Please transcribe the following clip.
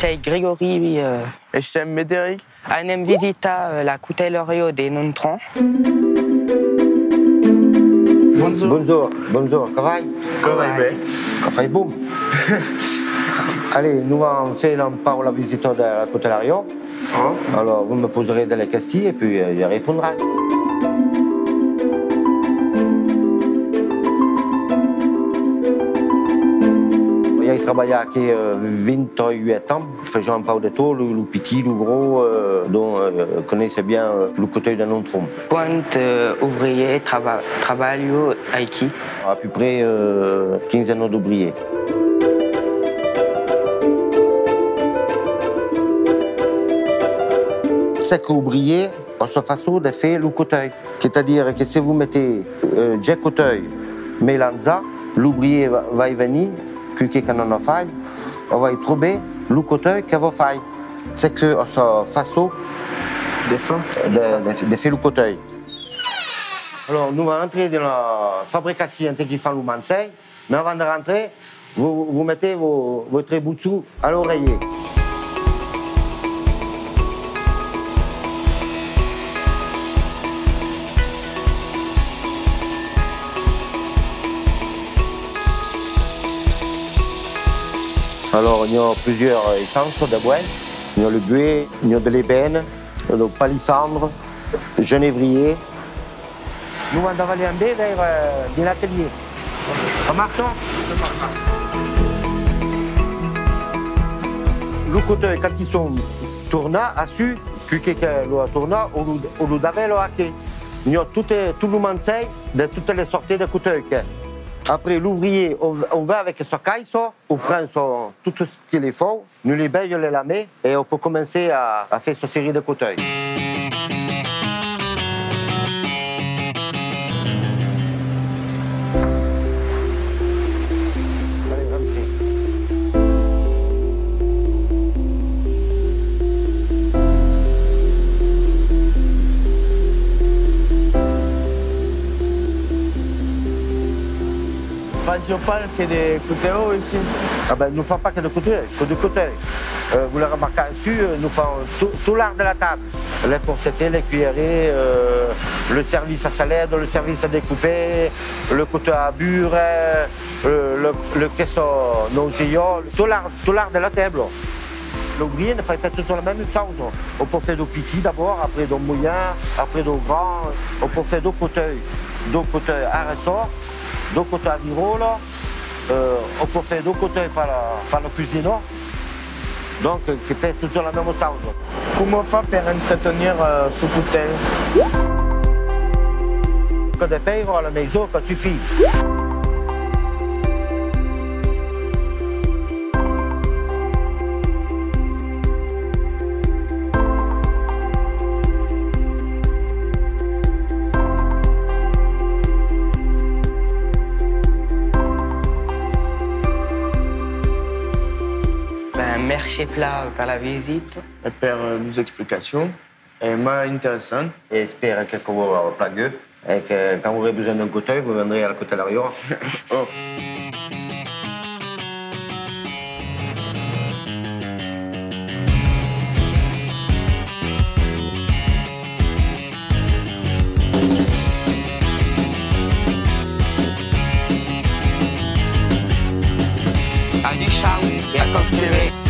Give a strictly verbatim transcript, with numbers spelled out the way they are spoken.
Qu'ei Gregori, eh. E sèm Mederic. Anem visitar, eh, la cotelariá de Nontron. Bonjour. Bonjour, bonjour, que vai? Que vai ben. Que fai bon. Allez, nos vam faire un pauc la visita de la cotelariá. Oh. Alors, vous me poserez des questions et puis, euh, je répondrai. Ai trabalhat aquí, euh, vint-e-uèch ans. Fasiá un pauc de tot, lo, lo pitit, lo gròs, euh, donc, euh, coneisse bien, euh, lo cotèu de Nontron. Quant, euh, obrièrs trava-, trabalhan aquí? À peu près, euh, quinzena d'obrièrs. Chaque obrièr a sa façon de faire lo cotèu. C'est-à-dire que si vous mettez, euh, dètz cotèus melanjats, l'obrièr va, vai venir, quauque que non a fait, o vai trobar lo cotèu que vau faire. C'est que a sa façon de faire, de, de, de faire lo cotèu. Alors, nous vam entrer dans la fabrication qui font lo mancèl. Mais avant de rentrer, vous, vous mettez vos, votre bouchon à l'oreiller. Alors, il y a plusieurs essences de bois. Il y a le buis, il y a de l'ébène, le palissandre, genévrier. Nous, on va aller en bas vers, euh, de l'atelier. Ça marche, non? Lo cotèu, quand ils sont tournés, assu, que, que, que lo a tornat, o lo, o lo davèla aquí. N'i a tot, tot lo mancèl de totes les sortes de cotèu que. Après, l'ouvrier, o, o va avec sa caisse, o pren sa, tout ce qu'il faut. Nos li bèlham la man e o pòt començar a, a faire sa seria de cotèu. Fasiá pas que de cotèu aicí? Ah ben, nos fam pas que de cotèu, que de cotèu. Euh, vous le remarquez ici, euh, nos fam tot, tot l'art de la table. Les fourchettes, les cuillerées, euh, le service à salade, le service à découper, le cotèu à beurre, euh, le, le, le caisson nauséa, tot l'art, tot l'art de la table. L'ouvrier ne fait pas toujours la même chose. On peut faire du petit d'abord, après du moyen, après du grand. On peut faire du cotèu, du cotèu à ressort, du cotèu à virole. Euh, on peut faire du cotèu par la, par la cuisine. Donc, euh, que fait toujours la même chose. Coma fa per entretenir, euh, su cotèu? Que de pèira a la maison, que suffit. Ben, mercé plan per la visita. E per, eh, las explicacions. Es mai interessant. Espère que vos a plagut e que quand vous aurez besoin d'un cotèu, vous viendrez à la cotèleria. Oh. Adissiatz e a continuar.